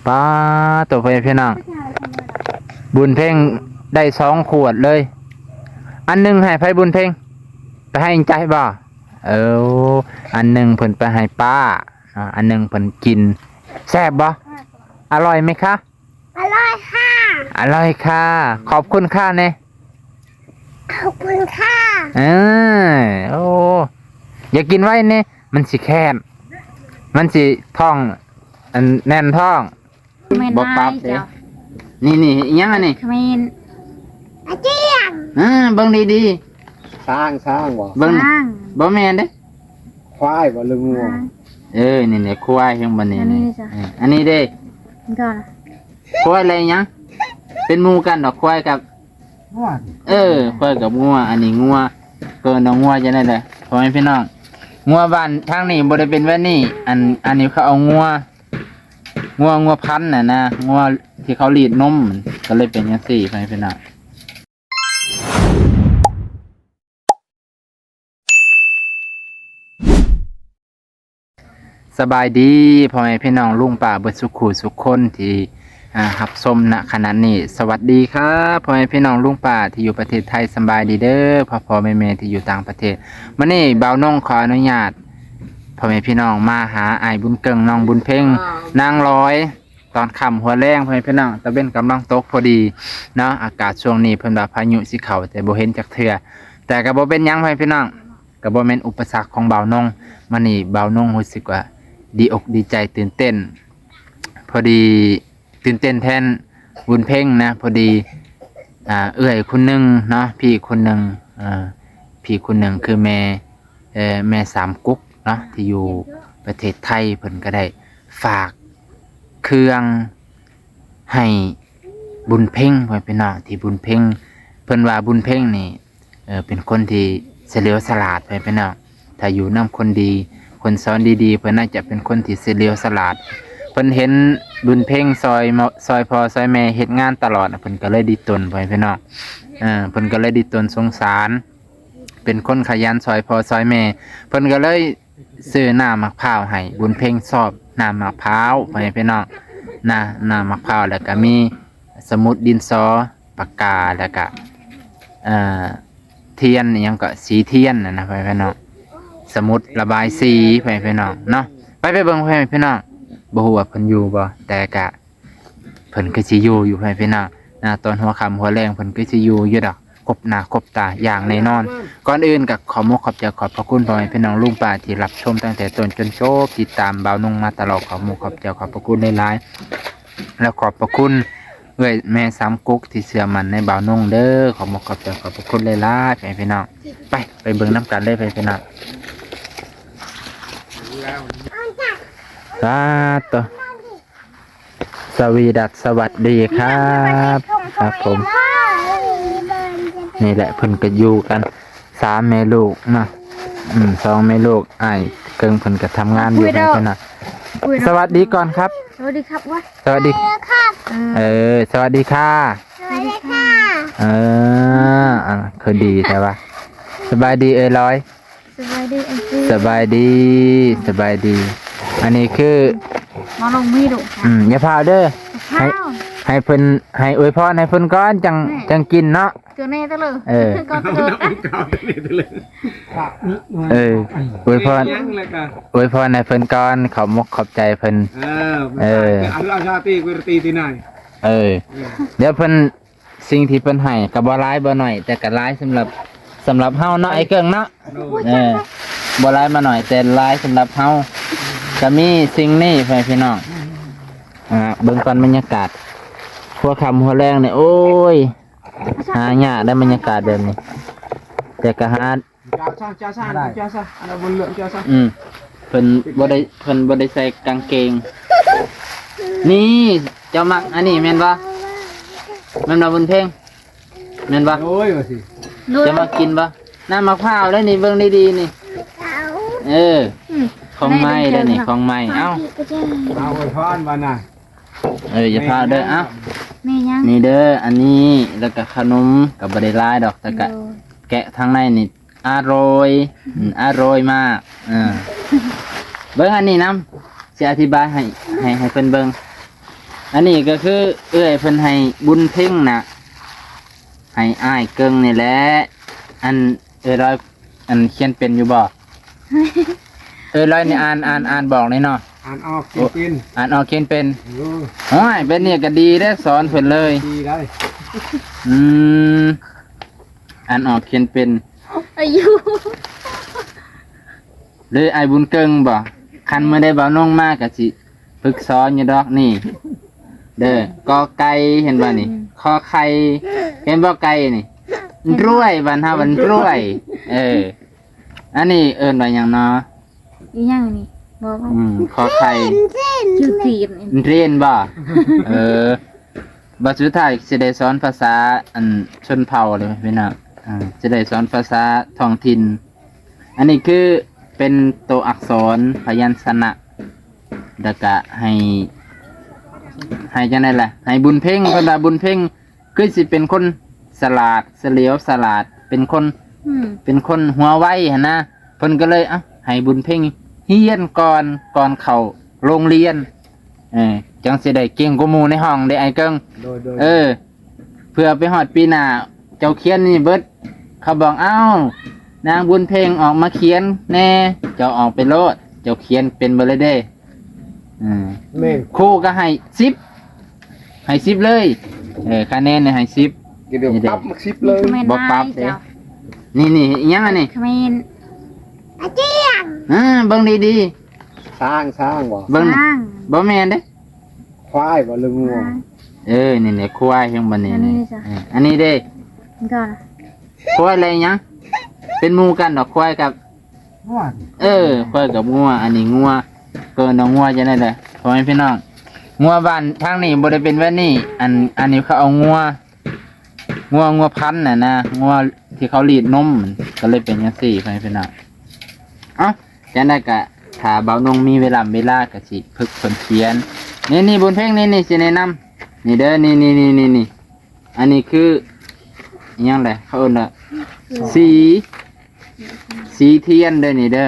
ປາໂຕ ພໍ່ແມ່ພີ່ນ້ອງ ບຸນເພັງໄດ້ສອງຂວດເລີຍ. ອັນໜຶ່ງໃຫ້ໃຜ ບຸນເພັງ? ໄປໃຫ້ໃຈບໍ່? ເອີ ອັນໜຶ່ງເພິ່ນໄປໃຫ້ປ້າເນາະ ອັນໜຶ່ງເພິ່ນກິນ. ແຊບບໍ່? ອະລ່ອຍໄໝຄະ? ອະລ່ອຍຄ່ະ. ອະລ່ອຍຄ່ະ. ຂອບຄຸນຄ່ະແດ່. ຂອບຄຸນຄ່ະ. ເອີ ໂອ້ ຢ່າກິນໄວແດ່ ມັນຊິແຄ້ນ ມັນຊິທ້ອງ ອັນ ແໜ້ນທ້ອງ. ແມ່ນ ບໍ່ປັບເດ້. ນີ້ໆ ອີຫຍັງອັນນີ້? ຂະເໝນ. ອາຈຽນ. ເອີ ເບິ່ງດີໆ. ຊ້າງ ຊ້າງບໍ່? ເບິ່ງ ຊ້າງ. ບໍ່ແມ່ນເດ້. ຄວາຍບໍ່ ຫຼືງົວ? ຄວາຍ. ເອີ ນີ້ແຫຼະ ຄວາຍ ເຫັນບໍ່ນີ້? ອັນນີ້ ນີ້ ເອີ ອັນນີ້ເດ້. ຄວາຍແລະຫຍັງ? ເປັນໝູ່ກັນດອກ ຄວາຍກັບ ງົວ. ເອີ ຄວາຍກັບງົວ. ອັນນີ້ງົວ ເອີ້ນວ່າງົວຈັ່ງໃດແຫຼະ ພໍ່ແມ່ພີ່ນ້ອງ. ງົວບ້ານທາງນີ້ບໍ່ໄດ້ເປັນແບບນີ້. ອັນ ອັນນີ້ເຂົາເອົາງົວ ງົວ ງົວພັນນະນະ ງົວທີ່ເຂົາລີດນົມ ກໍເລີຍເປັນຈັ່ງຊີ້ ພໍ່ແມ່ພີ່ນ້ອງ. ສະບາຍດີພໍ່ແມ່ພີ່ນ້ອງລຸງປ້າເບິດສຸຂູສຸຄົນທີ່ ອ່າ ຮັບຊົມນະຂະນະນີ້. ສະຫວັດດີຄັບພໍ່ແມ່ພີ່ນ້ອງລຸງປ້າທີ່ຢູ່ປະເທດໄທ. ສະບາຍດີເດີພໍ່ໆແມ່ໆທີ່ຢູ່ຕ່າງປະເທດ. ມື້ນີ້ບ່າວນົງຂໍອະນຸຍາດພໍ່ແມ່ພີ່ນ້ອງມາຫາອ້າຍບຸນເກິ່ງ ນ້ອງບຸນເພັງ ນາງລອຍ ຕອນຄ່ຳຫົວແລງ ພໍ່ແມ່ພີ່ນ້ອງ ຕາເວັນກຳລັງຕົກພໍດີເນາະ. ອາກາດຊ່ວງນີ້ເພິ່ນວ່າພາຍຸຊິເຂົ້າ ແຕ່ບໍ່ເຫັນຈັກເທື່ອ ແຕ່ກໍບໍ່ເປັນຫຍັງ ພໍ່ແມ່ພີ່ນ້ອງ ກໍບໍ່ແມ່ນອຸປະສັກຂອງບ່າວນົງ. ມື້ນີ້ບ່າວນົງຮູ້ສຶກວ່າດີອົກດີໃຈ ຕື່ນເຕັ້ນ ພໍດີ ຕື່ນເຕັ້ນແທນບຸນເພັງນະ. ພໍດີ ອ່າ ເອື້ອຍຄົນໜຶ່ງເນາະ ພີ່ຄົນໜຶ່ງ ອ່າ ພີ່ຄົນໜຶ່ງຄືແມ່ ເອີ ແມ່ສາມກຸກເນາະ ທີ່ຢູ່ປະເທດໄທ ເພິ່ນກໍໄດ້ຝາກເຄື່ອງໃຫ້ບຸນເພັງ ພໍ່ແມ່ພີ່ນ້ອງ. ທີ່ບຸນເພັງ ເພິ່ນວ່າບຸນເພັງນີ້ ເອີ ເປັນຄົນທີ່ສະຫຼຽວສະຫຼາດ ພໍ່ແມ່ພີ່ນ້ອງ. ຖ້າຢູ່ນຳຄົນດີ ຄົນສອນດີໆ ເພິ່ນໜ້າຈະເປັນຄົນທີ່ສະຫຼຽວສະຫຼາດ. ເພິ່ນເຫັນບຸນເພັງຊ່ອຍ ມ- ຊ່ອຍພໍ່ຊ່ອຍແມ່ເຮັດງານຕະຫຼອດ ເພິ່ນກໍເລີຍລິດຕົນ ພໍ່ແມ່ພີ່ນ້ອງ. ເອີ ເພິ່ນກໍເລີຍລິດຕົນສົງສານ ເປັນຄົນຂະຫຍັນຊ່ອຍພໍ່ຊ່ອຍແມ່ ເພິ່ນກໍເລີຍຊື້ນ້ຳໝາກພ້າວໃຫ້ບຸນເພັງຊອບ ນ້ຳໝາກພ້າວ ພໍ່ແມ່ພີ່ນ້ອງນະ ນ້ຳໝາກພ້າວ ແລ້ວກໍມີສະໝຸດ ດິນສໍ ປາກກາ ແລ້ວກະ ເອີ ທຽນ ອີຫຍັງເກາະ ສີທຽນຫັ້ນນະ ພໍ່ແມ່ພີ່ນ້ອງ ສະໝຸດລະບາຍສີ ພໍ່ແມ່ພີ່ນ້ອງເນາະ. ໄປ ໄປເບິ່ງ ພໍ່ແມ່ພີ່ນ້ອງ. ບໍ່ຮູ້ວ່າເພິ່ນຢູ່ບໍ່ ແຕ່ກະເພິ່ນຄືຊິຢູ່ຢູ່ ພໍ່ແມ່ພີ່ນ້ອງນະ. ຕອນຫົວຄ່ຳຫົວແລງເພິ່ນຄືຊິຢູ່ຢູ່ດອກ ພົບໜ້າພົບຕາຢ່າງແນ່ນອນ. ກ່ອນອື່ນກໍຂໍມຸກຂອບໃຈຂອບພະຄຸນພໍ່ແມ່ພີ່ນ້ອງລຸງປ້າທີ່ຮັບຊົມຕັ້ງແຕ່ຕົ້ນຈົນຈົບ ຕິດຕາມບ່າວນົງມາຕະຫຼອດ. ຂໍມຸກຂອບໃຈຂອບພະຄຸນຫຼາຍໆ ແລະ ຂອບພະຄຸນເອື້ອຍແມ່ສາມກົກທີ່ເຊື່ອໝັ້ນໃນບ່າວນົງເດີ. ຂໍມຸກຂອບໃຈຂອບພະຄຸນຫຼາຍໆ ພໍ່ແມ່ພີ່ນ້ອງ. ໄປ ໄປເບິ່ງນຳກັນເລີຍ ພໍ່ແມ່ພີ່ນ້ອງ. ສາທຸ. ສະຫວັດດີ ສະຫວັດດີຄັບ ຄັບຜົມ. ນີ້ແຫຼະ ເພິ່ນກໍຢູ່ກັນສາມແມ່ລູກເນາະ. ອືມ ສອງແມ່ລູກ ອ້າຍເກິ່ງເພິ່ນກໍທຳງານຢູ່ຫັ້ນນະ. ສະຫວັດດີກ່ອນຄັບ. ສະຫວັດດີຄັບວະ. ສະຫວັດດີຄັບ. ເອີ ສະຫວັດດີຄ່ະ. ສະຫວັດດີຄ່ະ. ເອີ ອ່າ ຄືດີແທ້ວະ. ສະບາຍດີເອີຍລອຍ. ສະບາຍດີ ເອັມຊີ ສະບາຍດີ ສະບາຍດີ. ອັນນີ້ຄື ມາລົງມີລູກ ອືມ ຢ່າພາວເດີ ໃຫ້ ໃຫ້ເພິ່ນ ໃຫ້ອວຍພອນໃຫ້ເພິ່ນກ່ອນ ຈັ່ງ ແມ່ ຈັ່ງກິນເນາະ. ຕົວນີ້ຕະເລີ ເອີ ກ່ອນເລີ ເອີ ອວຍພອນ ອວຍພອນໃຫ້ເພິ່ນກ່ອນ ຂອບມົກຂອບໃຈເພິ່ນ. ເອີ ເອີ ເອີ ດຽວເພິ່ນ ສິ່ງທີ່ເພິ່ນໃຫ້ກໍບໍ່ຫຼາຍບໍ່ໜ້ອຍ ແຕ່ກໍຫຼາຍສຳລັບ ສຳລັບເຮົາເນາະ ອ້າຍເກິ່ງເນາະ. ໂດຍ ເອີ ບໍ່ຫຼາຍບໍ່ໜ້ອຍ ແຕ່ຫຼາຍສຳລັບເຮົາ. ກໍມີສິ່ງນີ້ ພໍ່ແມ່ພີ່ນ້ອງ ອ່າ ເບິ່ງກ່ອນ ບັນຍາກາດຫົວຄ່ຳຫົວແລງນີ້ ໂອ້ຍ ຫາຍາກໄດ໋ ບັນຍາກາດແບບນີ້ ແຕ່ກໍຫາ ອືມ ເພິ່ນບໍ່ໄດ້ ເພິ່ນບໍ່ໄດ້ໃສ່ກາງເກງ. ນີ້ ເຈົ້າມັກອັນນີ້ແມ່ນບໍ່? ແມ່ນບໍ່ບຸນເພັງ? ແມ່ນບໍ່? ໂດຍ ວ່າຊິ ໂດຍ ເຈົ້າມັກກິນບໍ່? ນ້ຳໝາກພ້າວເດ້ນີ້ ເບິ່ງດີໆນີ້. ເອີ ອືມ ຂອງໃໝ່ເດ້ນີ້ ຂອງໃໝ່. ເອົ້າ ເອົາອວຍພອນບັດນະ. ເອີ ຢ່າພາວເດີ. ເອົ້າ ແມ່ຫຍັງ? ນີ້ເດີ ອັນນີ້ ແລ້ວກໍຂະໜົມ ກໍບໍ່ໄດ້ຫຼາຍດອກ ແຕ່ກໍ ໂດຍ ແກະທາງໃນນີ້ ອະລ່ອຍ ອືມ ອະລ່ອຍມາກ. ເອີ ເບິ່ງອັນນີ້ນຳ ຊິອະທິບາຍໃຫ້ ໃຫ້ ໃຫ້ເພິ່ນເບິ່ງ. ອັນນີ້ກໍຄືເອື້ອຍເພິ່ນໃຫ້ບຸນເພັງນະ ໃຫ້ອ້າຍເກິ່ງນີ້ແຫຼະ. ອັນເອື້ອຍລອຍ ອັນຂຽນເປັນຢູ່ບໍ່? ເອື້ອຍລອຍນີ້ອ່ານ ອ່ານ ອ່ານບອກແດ່ເນາະ. ອ່ານອອກຂຽນເປັນ ໂອ້ ອ່ານອອກຂຽນເປັນ. ເອີ ໂອ້ຍ ແບບນີ້ກໍດີເດ້ ສອນເພິ່ນເລີຍ. ດີໄດ໋. ອືມ ອ່ານອອກຂຽນເປັນ. ອາຍຸ ຫຼືອ້າຍບຸນເກິ່ງບໍ່? ຄັນມື້ໃດບ່າວນົງມາກໍຊິຝຶກສອນຢູ່ດອກ. ນີ້ເດີ ກອໄກ່ ເຫັນບໍ່ນີ້? ອືມ ຂໍໄຂ່ ເຫັນບໍ່ໄກ່ນີ້? ເຫັນ ດ້ວຍ ບ້ານເຮົາມັນດ້ວຍ. ເອີ ອັນນີ້ເອີ້ນວ່າຫຍັງເນາະ? ອີຫຍັງນີ້? ບໍ່ ບໍ່ ອືມ ຂໍໄຂ່ ຄິວຕີນ ເຣນບໍ່? ເອີ ບັດສຸດທ້າຍຊິໄດ້ສອນພາສາອັນຊົນເຜົ່າເລີຍພີ່ນ້ອງ. ອ່າ ຊິໄດ້ສອນພາສາທ້ອງຖິ່ນ. ອັນນີ້ຄືເປັນໂຕອັກສອນພະຍັນຊະນະ ແລ້ວກະໃຫ້ ໃຫ້ຈັ່ງໃດລະ ໃຫ້ບຸນເພັງ ເພິ່ນວ່າບຸນເພັງ ຄືຊິເປັນຄົນສະຫຼາດ ສະຫຼຽວສະຫຼາດ ເປັນຄົນ ອືມ ເປັນຄົນຫົວໄວຫັ້ນນະ. ເພິ່ນກໍເລີຍ ເອົ້າ ໃຫ້ບຸນເພັງຮຽນກ່ອນ ກ່ອນເຂົ້າໂຮງຮຽນ ເອີ ຈັ່ງຊິໄດ້ເກັ່ງກວ່າໝູ່ໃນຫ້ອງເດ້ອ້າຍເກິ່ງ. ໂດຍ ໂດຍ ເອີ ເພື່ອໄປຮອດປີໜ້າ ເຈົ້າຂຽນນີ້ເບິດ. ເຂົາບອກ ເອົ້າ ນາງບຸນເພັງອອກມາຂຽນແດ່ ເຈົ້າອອກໄປໂລດ ເຈົ້າຂຽນເປັນເບິດເລີຍເດ້. ອືມ ແມ່ນ ຄູກໍໃຫ້ສິບ ໃຫ້ສິບເລີຍ. ເອີ ຄະແນນນີ້ໃຫ້ສິບ ກໍດຽວປັບມາສິບເລີຍ. ບໍ່ປັບເດ້. ນີ້ ນີ້ ອີຫຍັງອັນນີ້? ຄະແນນ ອາຈານ ເອີ ເບິ່ງດີໆ. ຊ້າງ ຊ້າງບໍ່? ເບິ່ງ ຊ້າງ ບໍ່ແມ່ນເດ້. ຄວາຍບໍ່ ຫຼືງົວ? ຄວາຍ ເອີ ນີ້ແຫຼະ ຄວາຍ ເຫັນບໍ່ນີ້? ອັນນີ້ເດ້ ເອີ ອັນນີ້ເດ້ ຄວາຍ ແລະຫຍັງ ເປັນໝູ່ກັນດອກ ຄວາຍກັບ ງົວ ເອີ ຄວາຍກັບງົວ. ອັນນີ້ງົວ ເກີນດອກ ງົວຈັ່ງໃດແຫຼະ ພໍ່ແມ່ພີ່ນ້ອງ. ງົວບ້ານທາງນີ້ບໍ່ໄດ້ເປັນແບບນີ້. ອັນ ອັນນີ້ເຂົາເອົາງົວ ງົວ ງົວພັນນະນະ ງົວທີ່ເຂົາລີດນົມ ກໍເລີຍເປັນຈັ່ງຊີ້ ພໍ່ແມ່ພີ່ນ້ອງ. ເອົ້າ ຈັ່ງໃດກະຖ້າບ່າວນົງມີເວລາ ເວລາກະຊິຝຶກເພິ່ນຂຽນ. ນີ້ໆ ບຸນເພັງ ນີ້ໆ ຊິແນະນຳ ນີ້ເດີ ນີ້ໆ ນີ້ໆ ນີ້ ອັນນີ້ຄືອີ່ຫຍັງແຫຼະ ເຂົາເອີ້ນວ່າສີ ສີທຽນເດີ ນີ້ເດີ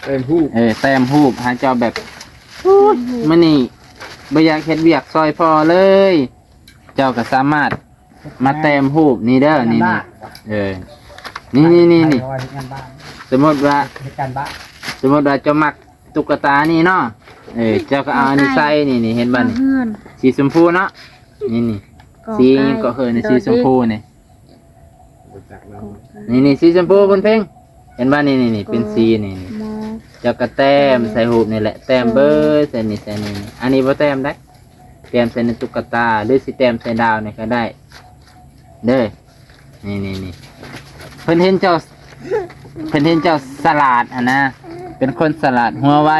ແຕ້ມຮູບ. ເອີ ແຕ້ມຮູບ ໃຫ້ເຈົ້າແບບ ໂອ້ຍ ມື້ນີ້ບໍ່ຢາກເຮັດວຽກຊ່ອຍພໍ່ເລີຍ ເຈົ້າກໍສາມາດມາແຕ້ມຮູບນີ້ເດີ ນີ້ ນີ້ ເອີ ນີ້ ນີ້ ນີ້ ນີ້ ເຮັດງານບ້ານ ສົມມຸດວ່າ ເຮັດການບ້ານ ສົມມຸດວ່າເຈົ້າມັກຕຸກກະຕານີ້ເນາະ ເອີ ເຈົ້າກໍເອົາອັນນີ້ໃສ່ ນີ້ ນີ້ ເຫັນບໍ່ນີ້ ເຮືອນ ສີຊົມພູເນາະ ນີ້ ນີ້ ກໍ ສີຫຍັງກໍເອີ້ນ ກໍ ສີຊົມພູນີ້ ນີ້ ນີ້ ສີຊົມພູ ບຸນເພັງ ເຫັນບໍ່ ນີ້ ນີ້ ນີ້ ເປັນສີນີ້ ນີ້ ເຈົ້າກໍແຕ້ມໃສ່ຮູບນີ້ແຫຼະ ແຕ້ມເບີໃສ່ນີ້ ໃສ່ນີ້ ອັນນີ້ບໍ່ແຕ້ມໄດ໋ ແຕ້ມໃສ່ໃນຕຸກກະຕາ ຫຼືຊິແຕ້ມໃສ່ດາວນີ້ກໍໄດ້ເດີ. ນີ້ໆໆ ເພິ່ນເຫັນເຈົ້າ ເພິ່ນເຫັນເຈົ້າສະຫຼາດຫັ້ນນະ ເປັນຄົນສະຫຼາດຫົວໄວ.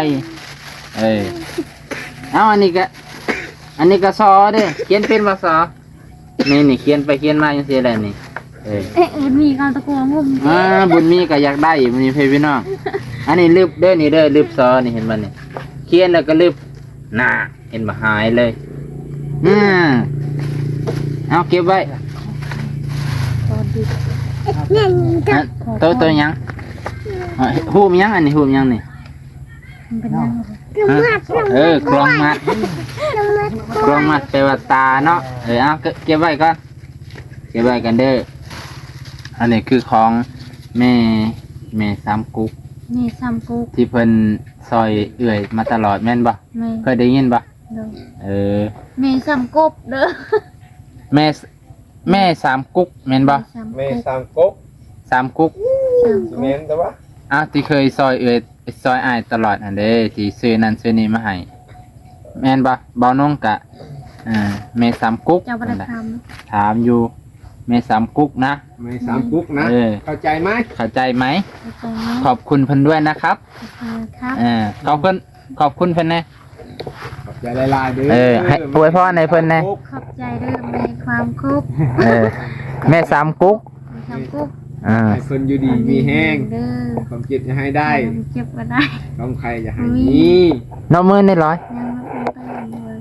ເອີ ເອົາ ອັນນີ້ກະ ອັນນີ້ກະ ຊ ເດ້ ຂຽນເປັນບໍ່ ຊ? ນີ້ໆ ຂຽນໄປຂຽນມາຈັ່ງຊີ້ແຫຼະນີ້. ເອີ ເອະ ບຸນມີກໍຕະໂກນງຸ່ມ ອ່າ ບຸນມີກໍຢາກໄດ້ ບຸນມີ ເພື່ອນພີ່ນ້ອງ. ອັນນີ້ລຶບເດີ ນີ້ເດີ ລຶບ ຊ ນີ້ ເຫັນບໍ່ນີ້ ຂຽນແລ້ວກໍລຶບ ໜ້າ ເຫັນບໍ່ ຫາຍເລີຍ. ອືມ ເອົາເກັບໄວ້. ຕອນດຶກ ອະ ໂຕ ໂຕຫຍັງ? ອະ ຮູບຫຍັງ? ອັນນີ້ຮູບຫຍັງນີ້? ມັນເປັນຫຍັງ? ຮະ? ເອີ ກລອງມັດ ກລອງມັດແປວ່າຕາເນາະ. ເອີ ເອົາ ເກັບ ເກັບໄວ້ກ່ອນ ເກັບໄວ້ກັນເດີ. ອັນນີ້ຄືຂອງແມ່ ແມ່ສາມກຸກ ແມ່ສາມກຸກ ທີ່ເພິ່ນຊ່ອຍເອື້ອຍມາຕະຫຼອດແມ່ນບໍ່? ແມ່ນ. ເຄີຍໄດ້ຍິນບໍ່? ໂດຍ. ເອີ ແມ່ສາມກົບເດີ ແມ່ ແມ່ສາມກຸກແມ່ນບໍ່? ແມ່ສາມ ແມ່ສາມກົບ ສາມກຸກ ສາມກຸກ ແມ່ນແຕ່ວ່າ ອ້າວ ທີ່ເຄີຍຊ່ອຍເອື້ອຍ ຊ່ອຍອ້າຍຕະຫຼອດຫັ້ນເດ້ ທີ່ຊື້ນັ້ນຊື້ນີ້ມາໃຫ້ ແມ່ນບໍ່? ເບົານົງກະ ເອີ ແມ່ສາມກຸກ ເຈົ້າບໍ່ໄດ້ຖາມ ຖາມຢູ່ ແມ່ສາມກຸກນະ ແມ່ສາມກຸກນະ. ເອີ ເຂົ້າໃຈໄໝ? ເຂົ້າໃຈໄໝ? ເຂົ້າໃຈໄໝ? ຂອບຄຸນເພິ່ນດ້ວຍນະຄັບ ຂອບຄຸນນະຄັບ. ເອີ ຂອບຄຸນ ຂອບຄຸນເພິ່ນແດ່. ຂອບໃຈຫຼາຍໆເດີ. ເອີ ໃຫ້ອວຍພອນໃຫ້ເພິ່ນແດ່. ຂອບໃຈເດີແມ່ສາມກຸກ. ເອີ ແມ່ສາມກຸກ ແມ່ສາມກຸກ. ອ່າ ໃຫ້ເພິ່ນຢູ່ດີມີແຮງເດີ ຄວາມເຈັບຢ່າໃຫ້ໄດ້ ຄວາມເຈັບບໍ່ໄດ້ ຄວາມໄຂ້ຢ່າໃຫ້ມີ. ນົບມືແດ່ລອຍ ຍັງບໍ່ທັນໄດ້ເລີຍ.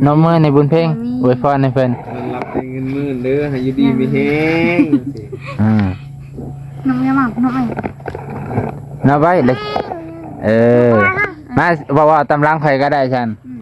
ນົບມືໃຫ້ບຸນເພັງ ອວຍພອນໃຫ້ເພິ່ນ ເງິນລັບເງິນໝື່ນເດີ ໃຫ້ຢູ່ດີມີແຮງ. ອືມ ນົບໄວ້ ນົບໄວ້ເລີຍ. ເອີ ມາ ເວົ້າ ເວົ້າຕາມຫຼັງຂ້ອຍກໍໄດ້ຊັ້ນ. ອືມ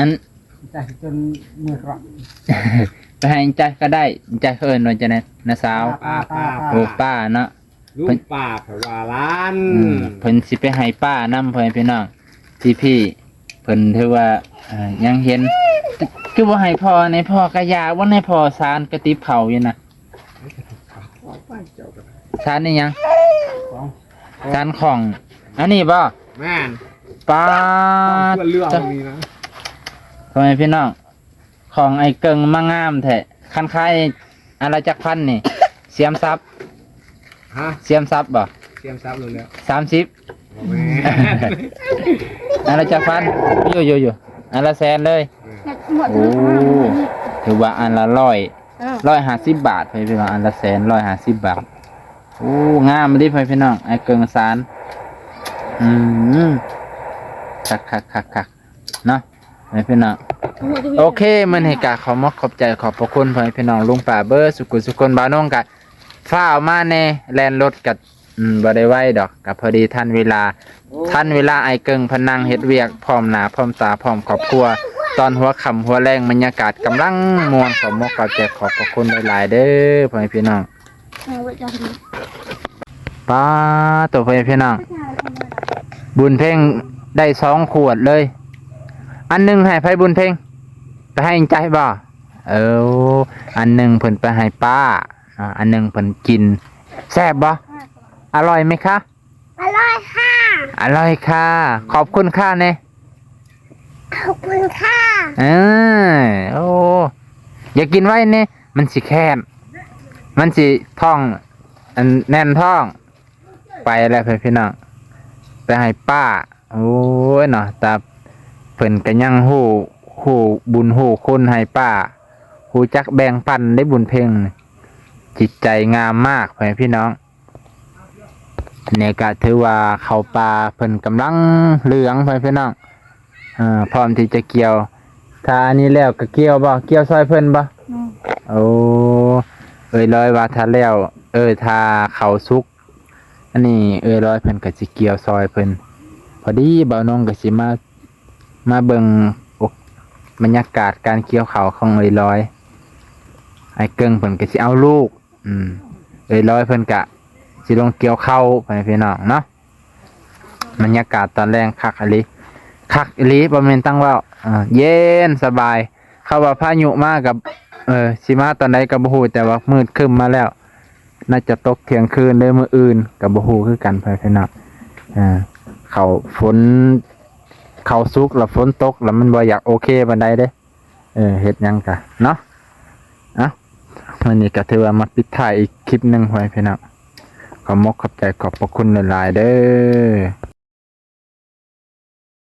ອັນ ໄປໃຫ້ຈັກກໍໄດ້ ຈັກເອີ້ນວ່າຈັ່ງໃດ ນ້າສາວ? ປ້າ ປ້າ ປ້າ ໂອ້ ປ້າເນາະ ລຸງປ້າ ເພິ່ນວ່າຫຼານ ອືມ ເພິ່ນຊິໄປໃຫ້ປ້ານຳ ພໍ່ແມ່ພີ່ນ້ອງ ທີ່ພີ່ ເພິ່ນຖືວ່າ ເອີ ຍັງເຫັນ ຄືບໍ່ໃຫ້ພໍ່ແດ່ ພໍ່ກະຢາກບໍ່ແດ່ ພໍ່ສານກະຕິບເຂົ້າຢູ່ນະ. ສານອີ່ຫຍັງ? ສານຂອງ ອັນນີ້ບໍ່? ແມ່ນ ປ້າ ຂອງເພື່ອນເລື່ອງນີ້ນະ ພໍ່ແມ່ພີ່ນ້ອງ ຂອງໄອ້ເກິ່ງມາງາມແທ້ ຄັນຂາຍອັນລະຈັກພັນນີ້ ສຽມຊັບ ຮະ? ສຽມຊັບບໍ່? ສຽມຊັບໂລດແລ້ວ ສາມສິບ ບໍ່ແມ່ນ ອັນລະຈັກພັນ? ຢູ່ໆໆ ອັນລະແສນເລີຍ ເອີ ໂອ້ ຖືວ່າອັນລະຮ້ອຍ ເອີ ຮ້ອຍຫ້າສິບບາດ ພໍ່ແມ່ພີ່ນ້ອງ ອັນລະແສນ ຮ້ອຍຫ້າສິບບາດ ໂອ້ ງາມອີ່ຫຼີ ພໍ່ແມ່ພີ່ນ້ອງ ໄອ້ເກິ່ງສານ ອືມ ຄັກໆໆໆ ເນາະ ພໍ່ແມ່ພີ່ນ້ອງ ໂອເຄ ມື້ນີ້ກະຂໍຂອບໃຈຂອບພະຄຸນພໍ່ແມ່ພີ່ນ້ອງລຸງປ້າເບິດສຸກຄົນສຸກຄົນ ບ່າວນົງກະຟ້າວມາແດ່ ແລ່ນລົດກະ ອືມ ບໍ່ໄດ້ໄວດອກ ກະພໍດີທັນເວລາ ໂອ້ ທັນເວລາອ້າຍເກິ່ງເພິ່ນນັ່ງເຮັດວຽກ ພ້ອມໜ້າພ້ອມຕາ ພ້ອມຄອບຄົວ ຕອນຫົວຄ່ຳຫົວແລງ ບັນຍາກາດກຳລັງມ່ວນ ຂໍຂອບໃຈຂອບພະຄຸນຫຼາຍໆເດີ ພໍ່ແມ່ພີ່ນ້ອງ. ປ້າໂຕ ພໍ່ແມ່ພີ່ນ້ອງ ບຸນເພັງໄດ້ສອງຂວດເລີຍ ອັນໜຶ່ງໃຫ້ໃຜບຸນເພັງ? ໄປໃຫ້ໃຈບໍ່? ເອີ ອັນໜຶ່ງເພິ່ນໄປໃຫ້ປ້າ ອາ ອັນໜຶ່ງເພິ່ນກິນ ແຊບບໍ່? ອະລ່ອຍໄໝຄະ? ອະລ່ອຍຄ່ະ ອະລ່ອຍຄ່ະ ຂອບຄຸນຄ່ະແດ່ ຂອບຄຸນຄ່ະ ເອີ ໂອ້ ຢ່າກິນໄວແດ່ ມັນຊິແຄ້ນ ມັນຊິທ້ອງ ອັນ ແໜ້ນທ້ອງ ໄປແລ້ວພີ່ນ້ອງ ໄປໃຫ້ປ້າ ໂອ້ຍເນາະ ຕາເພິ່ນກະຍັງຮູ້ ຮູ້ບຸນຮູ້ຄຸນໃຫ້ປ້າ ຮູ້ຈັກແບ່ງປັນເດ້ບຸນເພັງ ຈິດໃຈງາມມາກພໍ່ແມ່ພີ່ນ້ອງ. ນີ້ກະຖືວ່າເຂົ້າປ່າເພິ່ນກຳລັງເຫຼືອງ ພໍ່ແມ່ພີ່ນ້ອງ ເອີ ພ້ອມທີ່ຈະກ່ຽວ ຖ້າອັນນີ້ແລ້ວກະກ່ຽວບໍ່? ກ່ຽວຊ່ອຍເພິ່ນບໍ່? ອືມ ໂອ້ ເອີຍລອຍວ່າຖ້າແລ້ວ ເອີ ຖ້າເຂົ້າສຸກ ອັນນີ້ເອີຍລອຍເພິ່ນກະຊິກ່ຽວຊ່ອຍເພິ່ນ ພໍດີບ່າວນົງກະຊິມາ ມາເບິ່ງ ບັນຍາກາດການກ່ຽວເຂົ້າຂອງເອີຍລອຍ ອ້າຍເກິ່ງເພິ່ນກະຊິເອົາລູກ ອືມ ເອີຍລອຍເພິ່ນກະຊິລົງກ່ຽວເຂົ້າ ພໍ່ແມ່ພີ່ນ້ອງເນາະ ບັນຍາກາດຕອນແລງຄັກອີ່ຫຼີ ຄັກອີ່ຫຼີ ບໍ່ແມ່ນຕັ້ງເວົ້າ ເອີ ເຢັນສະບາຍ ເຂົາວ່າພາຍຸມາກະ ເອີ ຊິມາຕອນໃດກະບໍ່ຮູ້ ແຕ່ວ່າມືດຄຶ້ມມາແລ້ວ ໜ້າຈະຕົກທ່ຽງຄືນ ຫຼື ມື້ອື່ນກະບໍ່ຮູ້ຄືກັນ ພໍ່ແມ່ພີ່ນ້ອງ ເອີ ເຂົ້າຝົນ ເຂົ້າສຸກລະຝົນຕົກລະມັນບໍ່ຢາກໂອເຄປານໃດເດ້. ເອີ ເຮັດຫຍັງກະເນາະ ເອົ້າ ມື້ນີ້ກະຖືວ່າມາປິດທ້າຍອີກຄລິບໜຶ່ງ ພໍ່ແມ່ພີ່ນ້ອງ ຂອບມົກຂອບໃຈຂອບພະຄຸນຫຼາຍໆເດີ.